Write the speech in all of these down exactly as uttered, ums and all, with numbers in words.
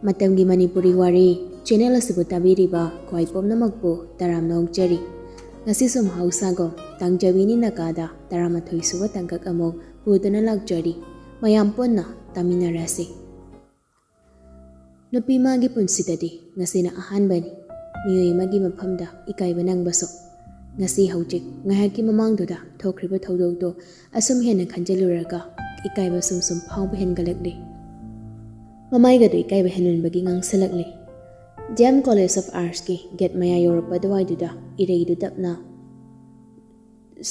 ꯃꯇꯝꯒꯤ ꯃꯅꯤꯄꯨꯔꯤ ꯋꯥꯔꯤ ꯆꯦꯅꯦꯜ ꯑꯁꯤꯕꯨ ꯇꯥꯕꯤꯔꯤꯕ ꯈ꯭ꯋꯥꯏ ꯄꯨꯝꯅꯃꯛꯄꯨ ꯇꯔꯥꯝꯅ ꯑꯣꯛꯆꯔꯤ꯫ ꯉꯁꯤꯁꯨ ꯃꯍꯧꯁꯥꯒꯨꯝ ꯇꯥꯡꯖꯕꯤꯅꯤ ꯅꯥꯀꯥꯗ ꯇꯔꯥꯃꯥꯊꯣꯏ ꯁꯨꯕ ꯇꯥꯡꯀꯛ ꯑꯃꯨꯛ ꯄꯨꯗꯨꯅ ꯂꯥꯛꯆꯔꯤ꯫ ꯃꯌꯥꯝ ꯄꯨꯟꯅ ꯇꯥꯃꯤꯟꯅꯔꯁꯤ꯫ ꯅꯨꯄꯤ ꯃꯥꯒꯤ ꯄꯨꯟꯁꯤꯗꯗꯤ ꯉꯁꯤꯅ ꯑꯍꯥꯟꯕꯅꯤ꯫ ꯃꯤꯑꯣꯏ ꯑꯃꯒꯤ ꯃꯐꯝꯗ ꯏꯀꯥꯏꯕ ꯅꯪꯕꯁꯨ꯫ ꯉꯁꯤ ꯍꯧꯖꯤꯛ ꯉꯥꯏꯍꯥꯛꯀꯤ ꯃꯃꯥꯡꯗꯨꯗ ꯊꯣꯛꯈ꯭ꯔꯤꯕ ꯊꯧꯗꯣꯛꯇꯣ ꯑꯁꯨꯝ ꯍꯦꯟꯅ ꯈꯟꯖꯤꯜꯂꯨꯔꯒ ꯏꯀꯥꯏꯕ ꯁꯨꯝ ꯁꯨꯝ ꯐꯥꯎꯕ ꯍꯦꯟꯒꯠꯂꯛꯂꯤ꯫ ꯃꯃꯥꯏꯒꯗꯨ ꯏꯀꯥꯏꯕ ꯍꯦꯟꯃꯟꯕꯒꯤ ꯉꯥꯡꯁꯤꯜꯂꯛꯂꯤ꯫ ꯗꯤ ꯑꯦꯝ ꯀꯣꯂꯦꯖ ꯑꯣꯐ ꯑꯥꯔꯠꯁꯀꯤ ꯒꯦꯠ ꯃꯌꯥ ꯌꯧꯔꯛꯄ ꯑꯗꯨꯋꯥꯏꯗꯨꯗ ꯏꯔꯩꯗꯨ ꯇꯞꯅ,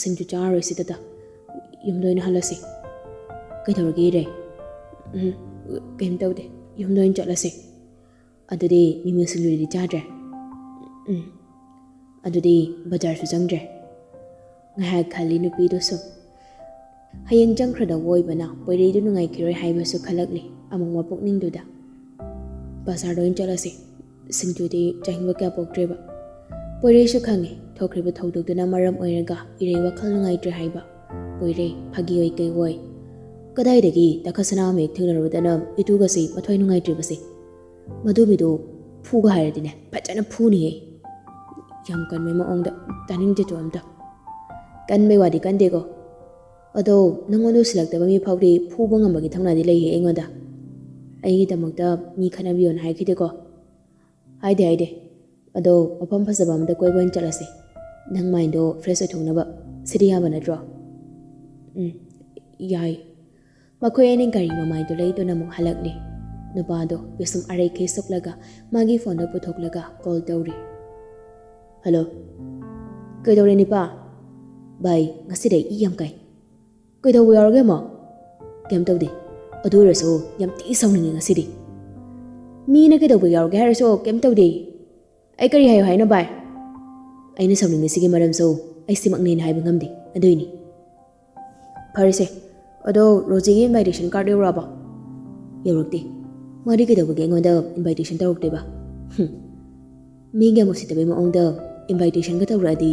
"ꯁꯤꯡꯖꯨ ꯆꯥꯔꯔꯣꯏꯁꯤꯗ, ꯌꯨꯝꯗ ꯑꯣꯏꯅ ꯍꯜꯂꯁꯤ꯫" "ꯀꯩꯗꯧꯔꯒꯦ ꯏꯔꯩ?" "ꯎꯝ, ꯀꯩꯝ ꯇꯧꯗꯦ, ꯌꯨꯝꯗ ꯑꯣꯏꯅ ꯆꯠꯂꯁꯤ꯫" "ꯑꯗꯨꯗꯤ ꯃꯤꯃꯤ ꯁꯤꯡꯖꯨꯗꯨꯗꯤ ꯆꯥꯗ꯭ꯔꯦ?" "ꯎꯝ, ꯑꯗꯨꯗꯤ ꯕꯖꯥꯔꯁꯨ ꯆꯪꯗ꯭ꯔꯦ꯫" ꯉꯥꯏꯍꯥꯛ ꯈꯜꯂꯤ ꯅꯨꯄꯤꯗꯨꯁꯨ꯫ ꯍꯌꯦꯡ ꯆꯪꯈ꯭ꯔꯗꯧꯕ ꯑꯣꯏꯕꯅ ꯄꯣꯏꯔꯩꯗꯨ ꯅꯨꯡꯉꯥꯏꯈꯤꯔꯣꯏ ꯍꯥꯏꯕꯁꯨ ꯈꯜꯂꯛꯂꯤ ꯑꯃꯨꯛ ꯃꯄꯨꯛꯅꯤꯡꯗꯨꯗ꯫ "ꯕꯖꯥꯔꯗ ꯑꯣꯏꯅ ꯆꯠꯂꯁꯤ, ꯁꯤꯡꯖꯨꯗꯤ ꯆꯥꯅꯤꯡꯕ ꯀꯌꯥ ꯄꯣꯛꯇ꯭ꯔꯦꯕ꯫" ꯄꯣꯏꯔꯩꯁꯨ ꯈꯪꯉꯤ ꯊꯣꯛꯈ꯭ꯔꯤꯕ ꯊꯧꯗꯣꯛꯇꯨꯅ ꯃꯔꯝ ꯑꯣꯏꯔꯒ ꯏꯔꯩ ꯋꯥꯈꯜ ꯅꯨꯡꯉꯥꯏꯇ꯭ꯔꯦ ꯍꯥꯏꯕ꯫ ꯄꯣꯏꯔꯩ ꯐꯥꯒꯤ ꯑꯣꯏ ꯀꯩ ꯑꯣꯏ꯫ "ꯀꯗꯥꯏꯗꯒꯤ ꯇꯥꯈꯠꯁꯅꯥ ꯑꯃ ꯍꯦꯛ ꯊꯦꯡꯅꯔꯨꯗꯅ ꯏꯇꯨꯒꯁꯤ ꯃꯊ꯭ꯋꯥꯏ ꯅꯨꯡꯉꯥꯏꯇ꯭ꯔꯤꯕꯁꯦ꯫ ꯃꯗꯨ ꯃꯤꯗꯣ ꯐꯨꯒ ꯍꯥꯏꯔꯗꯤꯅꯦ ꯐꯖꯅ ꯐꯨꯅꯤꯌꯦ꯫" ꯌꯥꯝ ꯀꯟꯕꯩ ꯃꯑꯣꯡꯗ꯫ "ꯇꯥꯅꯤꯡꯗꯦꯗꯣ ꯑꯝꯇ꯫" "ꯀꯟꯕꯩ ꯋꯥꯗꯤ ꯀꯟꯗꯦꯀꯣ꯫ ꯑꯗꯣ ꯅꯪꯉꯣꯟꯗ ꯎꯁꯤꯜꯂꯛꯇꯕ ꯃꯤ ꯐꯥꯎꯗꯤ ꯐꯨꯕ ꯉꯝꯕꯒꯤ ꯊꯧꯅꯥꯗꯤ ꯂꯩꯍꯦ ꯑꯩꯉꯣꯟꯗ꯫ ꯑꯩꯒꯤꯗꯃꯛꯇ ꯃꯤ ꯈꯠꯅꯕꯤꯌꯣꯅ ꯍꯥꯏꯈꯤꯗꯦꯀꯣ꯫" "ꯍꯥꯏꯗꯦ, ꯍꯥꯏꯗꯦ꯫ ꯑꯗꯣ ꯃꯐꯝ ꯐꯖꯕ ꯑꯃꯗ ꯀꯣꯏꯕ ꯑꯣꯏꯅ ꯆꯠꯂꯁꯦ꯫ ꯅꯪ ꯃꯥꯏꯟꯗꯣ ꯐ꯭ꯔꯦꯁ ꯑꯣꯏꯊꯣꯛꯅꯕ꯫ ꯁꯤꯗꯤ ꯌꯥꯕ ꯅꯠꯇ꯭ꯔꯣ?" "ꯎꯝ, ꯌꯥꯏ꯫" ꯃꯈꯣꯏ ꯑꯅꯤ ꯒꯥꯔꯤ ꯃꯃꯥꯏꯗꯨ ꯂꯩꯗꯨꯅ ꯑꯃꯨꯛ ꯍꯜꯂꯛꯂꯤ꯫ ꯅꯨꯄꯥꯗꯣ ꯄꯤꯁꯨꯝ ꯑꯔꯩꯈꯩ ꯁꯨꯛꯂꯒ ꯃꯥꯒꯤ ꯐꯣꯟꯗꯨ ꯄꯨꯊꯣꯛꯂꯒ ꯀꯣꯜ ꯇꯧꯔꯤ꯫ "ꯍꯜꯂꯣ꯫ ꯀꯩꯗꯧꯔꯦ ꯅꯤꯄꯥ?" "ꯚꯥꯏ, ꯉꯁꯤꯗꯤ ꯑꯩ ꯏ ꯌꯥꯝ ꯀꯥꯏ꯫" "ꯀꯩꯗꯧꯕ ꯌꯥꯎꯔꯒꯦ ꯑꯃꯨꯛ?" "ꯀꯩꯝ ꯇꯧꯗꯦ꯫ ꯑꯗꯨ ꯑꯣꯏꯔꯁꯨ ꯌꯥꯝ ꯊꯤ ꯁꯥꯎꯅꯤꯡꯉꯦ ꯉꯁꯤꯗꯤ꯫" "ꯃꯤꯅ ꯀꯩꯗꯧꯕ ꯌꯥꯎꯔꯒꯦ ꯍꯥꯏꯔꯁꯨ ꯀꯩꯝ ꯇꯧꯗꯦ꯫ ꯑꯩ ꯀꯔꯤ ꯍꯥꯏꯌꯨ ꯍꯥꯏꯅꯣ ꯚꯥꯏ?" "ꯑꯩꯅ ꯁꯥꯎꯅꯤꯡꯉꯤꯁꯤꯒꯤ ꯃꯔꯝꯁꯨ ꯑꯩ ꯁꯤꯃꯛꯅꯦꯅ ꯍꯥꯏꯕ ꯉꯝꯗꯦ, ꯑꯗꯨꯏꯅꯤ꯫" "ꯐꯔꯦꯁꯦ, ꯑꯗꯣ ꯔꯣꯖꯤꯒꯤ ꯏꯟꯚꯥꯏꯇꯦꯁꯟ ꯀꯥꯔꯗ ꯌꯧꯔꯛꯑꯕꯣ?" "ꯌꯧꯔꯛꯇꯦ꯫ ꯃꯥꯗꯤ ꯀꯩꯗꯧꯕꯒꯤ ꯑꯩꯉꯣꯟꯗ ꯏꯟꯚꯥꯏꯇꯦꯁꯟ ꯇꯧꯔꯛꯇꯣꯏꯕ? ꯍꯨꯝ꯫ ꯃꯤꯒꯤ ꯌꯥꯝ ꯎꯁꯤꯠꯇꯕꯩ ꯃꯑꯣꯡꯗ ꯏꯟꯚꯥꯏꯇꯦꯁꯟꯒ ꯇꯧꯔꯛꯑꯗꯤ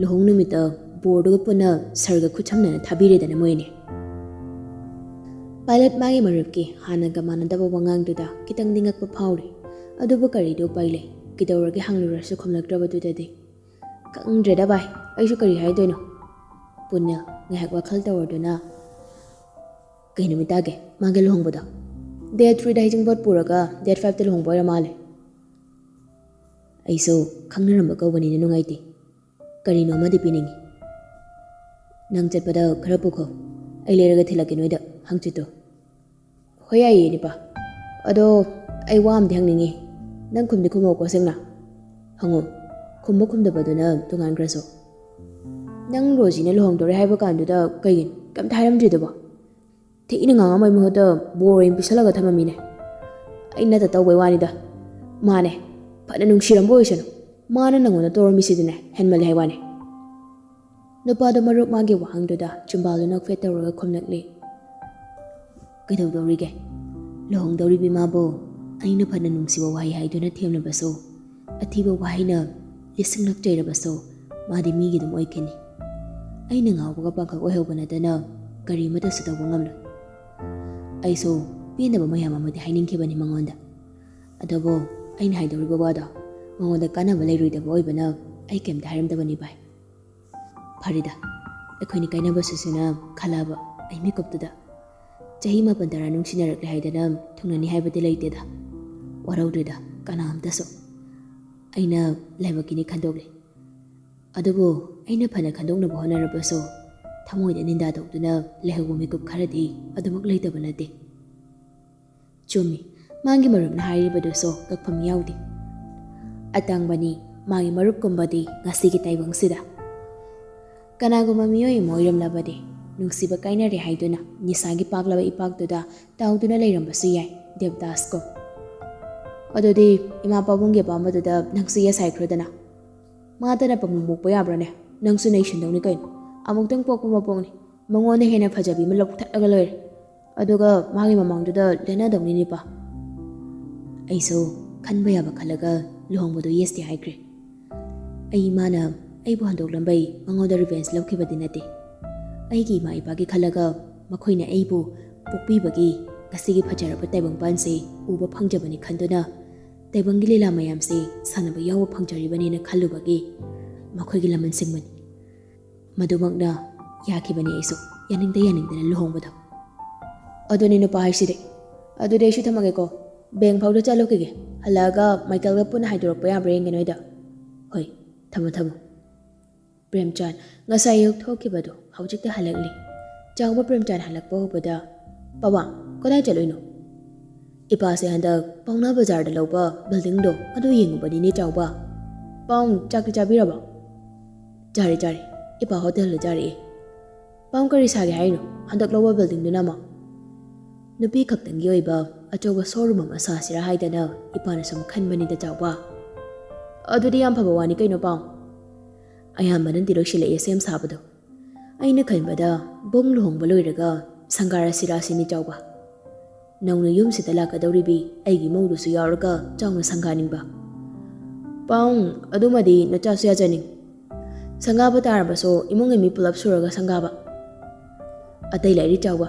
ꯂꯨꯍꯣꯡ ꯅꯨꯃꯤꯠꯇ ꯕꯣꯔꯗꯨꯒ ꯄꯨꯟꯅ ꯁꯔꯒ ꯈꯨꯠꯁꯝꯅꯅ ꯊꯥꯕꯤꯔꯦꯗꯅ ꯃꯣꯏ ꯑꯅꯤ꯫" ꯄꯥꯏꯂꯠ ꯃꯥꯒꯤ ꯃꯔꯨꯞꯀꯤ ꯍꯥꯟꯅꯒ ꯃꯥꯟꯅꯗꯕ ꯋꯥꯉꯥꯡꯗꯨꯗ ꯈꯤꯇꯪꯗꯤ ꯉꯛꯄ ꯐꯥꯎꯔꯤ꯫ ꯑꯗꯨꯕꯨ ꯀꯔꯤꯗꯤ ꯎꯄꯥꯏ ꯂꯩ? ꯀꯩꯗꯧꯔꯒꯦ ꯍꯪꯂꯨꯔꯁꯨ ꯈꯨꯝꯂꯛꯇ꯭ꯔꯕꯗꯨꯗꯗꯤ꯫ "ꯈꯪꯗ꯭ꯔꯦꯗ ꯚꯥꯏ, ꯑꯩꯁꯨ ꯀꯔꯤ ꯍꯥꯏꯗꯣꯏꯅꯣ?" ꯄꯨꯟꯅ ꯉꯥꯏꯍꯥꯛ ꯋꯥꯈꯜ ꯇꯧꯔꯗꯨꯅ, "ꯀꯩ ꯅꯨꯃꯤꯠ ꯇꯥꯒꯦ ꯃꯥꯒꯤ ꯂꯨꯍꯣꯡꯕꯗꯣ?" "ꯗꯦꯠ ꯊ꯭ꯔꯤꯗ ꯍꯩꯖꯤꯡꯄꯣꯠ ꯄꯨꯔꯒ ꯗꯦꯠ ꯐꯥꯏꯚꯇ ꯂꯨꯍꯣꯡꯕ ꯑꯣꯏꯔ ꯃꯥꯜꯂꯦ꯫ ꯑꯩꯁꯨ ꯈꯪꯅꯔꯝꯕ ꯀꯧꯕꯅꯤꯅ ꯅꯨꯡꯉꯥꯏꯇꯦ꯫ ꯀꯔꯤꯅꯣ ꯑꯃꯗꯤ ꯄꯤꯅꯤꯡꯉꯤ꯫ ꯅꯪ ꯆꯠꯄꯗ ꯈꯔ ꯄꯨꯈꯣ, ꯑꯩ ꯂꯩꯔꯒ ꯊꯤꯜꯂꯛꯀꯦ ꯅꯣꯏꯗ ꯍꯪꯆꯤꯠꯇꯣ꯫" "ꯍꯣꯏ ꯌꯥꯏꯌꯦ ꯅꯤꯄꯥ꯫ ꯑꯗꯣ ꯑꯩ ꯋꯥ ꯑꯃꯗꯤ ꯍꯪꯅꯤꯡꯉꯤ꯫ ꯅꯪ ꯈꯨꯝꯗꯤ ꯈꯨꯝꯃꯧꯀꯣ ꯁꯦꯡꯅ꯫ ꯍꯪꯉꯨ꯫ ꯈꯨꯝꯕ ꯈꯨꯝꯗꯕꯗꯨꯅ ꯇꯣꯉꯥꯟꯈ꯭ꯔꯁꯨ꯫ ꯅꯪ ꯔꯣꯖꯤꯅ ꯂꯨꯍꯣꯡꯗꯣꯔꯦ ꯍꯥꯏꯕ ꯀꯥꯟꯗꯨꯗ ꯀꯩꯒꯤꯅꯣ ꯀꯩꯝꯇ ꯍꯥꯏꯔꯝꯗ꯭ꯔꯤꯗꯨꯕꯣ? ꯊꯤꯅ ꯉꯥꯡꯉꯝꯕꯩ ꯃꯍꯨꯠꯇ ꯕꯣꯔ ꯑꯣꯏꯅ ꯄꯤꯁꯜꯂꯒ ꯊꯝꯃꯝꯃꯤꯅꯦ꯫ ꯑꯩ ꯅꯠꯇ ꯇꯧꯕꯩ ꯋꯥꯅꯤꯗ꯫ ꯃꯥꯅꯦ, ꯐꯅ ꯅꯨꯡꯁꯤꯔꯝꯕ ꯑꯣꯏꯁꯅꯨ, ꯃꯥꯅ ꯅꯪꯉꯣꯟꯗ ꯇꯧꯔꯝꯃꯤꯁꯤꯗꯤꯅꯦ ꯍꯦꯟꯃꯜꯂꯦ ꯍꯥꯏ ꯋꯥꯅꯦ꯫" ꯅꯨꯄꯥꯗꯣ ꯃꯔꯨꯞ ꯃꯥꯒꯤ ꯋꯥꯍꯪꯗꯨꯗ ꯆꯤꯝꯕꯥꯜꯗꯨ ꯅꯣꯛꯐꯦꯠ ꯇꯧꯔꯒ ꯈꯨꯝꯂꯛꯂꯤ꯫ "ꯀꯩꯗꯧꯗꯧꯔꯤꯒꯦ? ꯂꯨꯍꯣꯡꯗꯧꯔꯤꯕꯤ ꯃꯥꯕꯨ ꯑꯩꯅ ꯐꯅ ꯅꯨꯡꯁꯤꯕ ꯋꯥꯍꯩ ꯍꯥꯏꯗꯨꯅ ꯊꯦꯝꯂꯕꯁꯨ, ꯑꯊꯤꯕ ꯋꯥꯍꯩꯅ ꯂꯤꯁꯤꯡꯂꯛ ꯆꯩꯔꯕꯁꯨ, ꯃꯥꯗꯤ ꯃꯤꯒꯤ ꯑꯗꯨꯝ ꯑꯣꯏꯈꯤꯅꯤ꯫ ꯑꯩꯅ ꯉꯥꯎꯕꯒ ꯄꯥꯡꯈꯛ ꯑꯣꯏꯍꯧꯕ ꯅꯠꯇꯅ ꯀꯔꯤ ꯑꯃꯠꯇꯁꯨ ꯇꯧꯕ ꯉꯝꯂꯣꯏ꯫" ꯑꯩꯁꯨ ꯄꯦꯟꯗꯕ ꯃꯌꯥꯝ ꯑꯃꯗꯤ ꯍꯥꯏꯅꯤꯡꯈꯤꯕꯅꯤ ꯃꯉꯣꯟꯗ꯫ ꯑꯗꯨꯕꯨ ꯑꯩꯅ ꯍꯥꯏꯗꯧꯔꯤꯕ ꯋꯥꯗꯣ ꯃꯉꯣꯟꯗ ꯀꯥꯟꯅꯕ ꯂꯩꯔꯣꯏꯗꯕ ꯑꯣꯏꯕꯅ ꯑꯩ ꯀꯩꯝꯇ ꯍꯥꯏꯔꯝꯗꯕꯅꯤ ꯚꯥꯏ꯫ ꯐꯔꯦꯗ, ꯑꯩꯈꯣꯏꯅꯤ ꯀꯥꯏꯅꯕꯁꯤꯁꯨꯅ ꯈꯜꯂꯛꯑꯕ ꯑꯩ ꯃꯤꯀꯨꯞꯇꯨꯗ꯫ ꯆꯍꯤ ꯃꯥꯄꯟ ꯇꯔꯥ ꯅꯨꯡꯁꯤꯅꯔꯛꯂꯦ ꯍꯥꯏꯗꯅ ꯊꯨꯡꯅꯅꯤ ꯍꯥꯏꯕꯗꯤ ꯂꯩꯇꯦꯗ꯫ ꯋꯥꯔꯧꯗ꯭ꯔꯤꯗ ꯀꯅꯥꯝꯇꯁꯨ꯫ ꯑꯩꯅ ꯂꯥꯏꯕꯛꯀꯤꯅꯤ ꯈꯟꯗꯣꯛꯂꯤ꯫ ꯑꯗꯨꯕꯨ ꯑꯩꯅ ꯐꯅ ꯈꯟꯗꯣꯛꯅꯕ ꯍꯣꯠꯅꯔꯕꯁꯨ ꯊꯃꯣꯏꯗ ꯅꯤꯟꯗꯥ ꯇꯧꯗꯨꯅ ꯂꯩꯍꯧꯕ ꯃꯤꯀꯨꯞ ꯈꯔꯗꯤ ꯑꯗꯨꯃꯛ ꯂꯩꯇꯕ ꯅꯠꯇꯦ꯫ ꯆꯨꯝꯃꯤ, ꯃꯥꯒꯤ ꯃꯔꯨꯞꯅ ꯍꯥꯏꯔꯤꯕꯗꯨꯁꯨ ꯀꯛꯐꯝ ꯌꯥꯎꯗꯦ꯫ ꯑꯇꯥꯡꯕꯅꯤ ꯃꯥꯒꯤ ꯃꯔꯨꯞꯀꯨꯝꯕꯗꯤ ꯉꯁꯤꯒꯤ ꯇꯥꯏꯕꯪꯁꯤꯗ꯫ ꯀꯅꯥꯒꯨꯝꯕ ꯃꯤꯑꯣꯏ ꯑꯃ ꯑꯣꯏꯔꯝꯂꯕꯗꯤ ꯅꯨꯡꯁꯤꯕ ꯀꯥꯏꯅꯔꯦ ꯍꯥꯏꯗꯨꯅ ꯅꯤꯁꯥꯒꯤ ꯄꯥꯛꯂꯕ ꯏꯄꯥꯛꯇꯨꯗ ꯇꯥꯎꯗꯨꯅ ꯂꯩꯔꯝꯕꯁꯨ ꯌꯥꯏ, ꯗꯦꯕꯗꯥꯁꯀꯨꯝ꯫ ꯑꯗꯨꯗꯤ ꯏꯃꯥ ꯄꯥꯕꯨꯡꯒꯤ ꯑꯄꯥꯝꯕꯗꯨꯗ ꯅꯪꯁꯨ ꯌꯦꯁ ꯍꯥꯏꯈ꯭ꯔꯣꯗꯅ꯫ ꯃꯥꯇꯅ ꯄꯥꯝꯃꯨ ꯃꯣꯛꯄ ꯌꯥꯕ꯭ꯔꯥꯅꯦ? ꯅꯪꯁꯨ ꯅꯩꯁꯤꯟꯗꯧꯅꯤ ꯀꯩꯅꯣ꯫ ꯑꯃꯨꯛꯇꯪ ꯄꯣꯛꯄ ꯃꯄꯣꯛꯅꯤ꯫ ꯃꯉꯣꯟꯗ ꯍꯦꯟꯅ ꯐꯖꯕꯤ ꯑꯃ ꯂꯧꯊꯠꯂꯒ ꯂꯣꯏꯔꯦ꯫ ꯑꯗꯨꯒ ꯃꯥꯒꯤ ꯃꯃꯥꯡꯗꯨꯗ ꯂꯦꯟꯅꯗꯧꯅꯤꯅꯦꯄꯥ꯫ ꯑꯩꯁꯨ ꯈꯟꯕ ꯌꯥꯕ ꯈꯜꯂꯒ ꯂꯨꯍꯣꯡꯕꯗꯣ ꯌꯦꯁꯇꯤ ꯍꯥꯏꯈ꯭ꯔꯦ꯫ ꯑꯩ ꯏꯃꯥꯅ ꯑꯩꯕꯨ ꯍꯟꯗꯣꯛꯂꯝꯕꯩ ꯃꯉꯣꯟꯗ ꯔꯤꯚꯦꯟꯁ ꯂꯧꯈꯤꯕꯗꯤ ꯅꯠꯇꯦ꯫ ꯑꯩꯒꯤ ꯏꯃꯥ ꯏꯄꯥꯒꯤ ꯈꯜꯂꯒ ꯃꯈꯣꯏꯅ ꯑꯩꯕꯨ ꯄꯣꯛꯄꯤꯕꯒꯤ ꯉꯁꯤꯒꯤ ꯐꯖꯔꯕ ꯇꯥꯏꯕꯪꯄꯥꯟꯁꯦ ꯎꯕ ꯐꯪꯖꯕꯅꯤ ꯈꯟꯗꯨꯅ ꯇꯥꯏꯕꯪꯒꯤ ꯂꯤꯂꯥ ꯃꯌꯥꯝꯁꯦ ꯁꯥꯟꯅꯕ ꯌꯥꯎꯕ ꯐꯪꯖꯔꯤꯕꯅꯦꯅ ꯈꯜꯂꯨꯕꯒꯤ ꯃꯈꯣꯏꯒꯤ ꯂꯃꯟ ꯁꯤꯡꯕꯅꯤ꯫ ꯃꯗꯨꯃꯛꯅ ꯌꯥꯈꯤꯕꯅꯤ ꯑꯩꯁꯨ ꯌꯥꯅꯤꯡꯗ ꯌꯥꯅꯤꯡꯗꯅ ꯂꯨꯍꯣꯡꯕꯗꯣ꯫ ꯑꯗꯨꯅꯤ ꯅꯨꯄꯥ ꯍꯥꯏꯁꯤꯗꯤ꯫ ꯑꯗꯨꯗꯤ ꯑꯩꯁꯨ ꯊꯝꯃꯒꯦꯀꯣ꯫ ꯕꯦꯡ ꯐꯥꯎꯗ ꯆꯠꯂꯨꯈꯤꯒꯦ꯫ ꯍꯜꯂꯛꯑꯒ ꯃꯥꯏꯀꯦꯜꯒ ꯄꯨꯟꯅ ꯍꯥꯏꯗꯣꯔꯛꯄ ꯌꯥꯕ꯭ꯔꯥ ꯌꯦꯡꯒꯦ ꯅꯣꯏꯗ꯫ ꯍꯣꯏ, ꯊꯝꯃꯣ ꯊꯝꯃꯣ꯫ ꯄ꯭ꯔꯦꯝꯆꯥꯟ ꯉꯁꯥꯏ ꯑꯌꯨꯛ ꯊꯣꯛꯈꯤꯕꯗꯣ ꯍꯧꯖꯤꯛꯇ ꯍꯜꯂꯛꯂꯤ꯫ ꯆꯥꯎꯕ ꯄ꯭ꯔꯦꯝꯆꯥꯟ ꯍꯜꯂꯛꯄ ꯎꯕꯗ, "ꯄꯋꯥ, ꯀꯗꯥꯏ ꯆꯠꯂꯨꯏꯅꯣ?" "ꯏꯄꯥꯁꯦ ꯍꯟꯗꯛ ꯄꯥꯎꯅꯥ ꯕꯖꯥꯔꯗ ꯂꯧꯕ ꯕꯤꯜꯗꯤꯡꯗꯣ ꯑꯗꯨ ꯌꯦꯡꯉꯨꯕꯅꯤꯅꯦ ꯆꯥꯎꯕ꯫ ꯄꯥꯎ, ꯆꯥꯛꯇꯤ ꯆꯥꯕꯤꯔꯕ?" "ꯆꯥꯔꯦ, ꯆꯥꯔꯦ꯫ ꯏꯄꯥ ꯍꯣꯇꯦꯜꯗ ꯆꯥꯔꯛꯑꯦ꯫ ꯄꯥꯎ, ꯀꯔꯤ ꯁꯥꯒꯦ ꯍꯥꯏꯅꯣ ꯍꯟꯗꯛ ꯂꯧꯕ ꯕꯤꯜꯗꯤꯡꯗꯨꯅ ꯑꯃ?" "ꯅꯨꯄꯤ ꯈꯛꯇꯪꯒꯤ ꯑꯣꯏꯕ ꯑꯆꯧꯕ ꯁꯣꯔꯨꯝ ꯑꯃ ꯁꯥꯁꯤꯔꯥ ꯍꯥꯏꯗꯅ ꯏꯄꯥꯅ ꯁꯨꯝ ꯈꯟꯕꯅꯤꯗ ꯆꯥꯎꯕ꯫" "ꯑꯗꯨꯗꯤ ꯌꯥꯝ ꯐꯕ ꯋꯥꯅꯤ ꯀꯩꯅꯣ ꯄꯥꯎ꯫ ꯑꯌꯥꯝꯕꯅꯗꯤ ꯂꯣꯏꯁꯤꯜꯂꯛꯑꯦ ꯁꯦꯝ ꯁꯥꯕꯗꯣ꯫ ꯑꯩꯅ ꯈꯟꯕꯗ ꯕꯣꯡ ꯂꯨꯍꯣꯡꯕ ꯂꯣꯏꯔꯒ ꯁꯪꯒꯥꯔꯁꯤꯔꯥ ꯁꯤꯅꯤ ꯆꯥꯎꯕ꯫ ꯅꯧꯅ ꯌꯨꯝꯁꯤꯗ ꯂꯥꯛꯀꯗꯧꯔꯤꯕꯤ ꯑꯩꯒꯤ ꯃꯧꯗꯨꯁꯨ ꯌꯥꯎꯔꯒ ꯆꯥꯎꯅ ꯁꯪꯒꯥꯅꯤꯡꯕ꯫" "ꯄꯥꯎ, ꯑꯗꯨꯃꯗꯤ ꯅꯆꯥꯁꯨ ꯌꯥꯖꯅꯤꯡ꯫ ꯁꯪꯒꯥꯕ ꯇꯥꯔꯕꯁꯨ ꯏꯃꯨꯡꯒꯤ ꯃꯤ ꯄꯨꯂꯞ ꯁꯨꯔꯒ ꯁꯪꯒꯥꯕ꯫" "ꯑꯇꯩ ꯂꯥꯏꯔꯤ ꯆꯥꯎꯕ,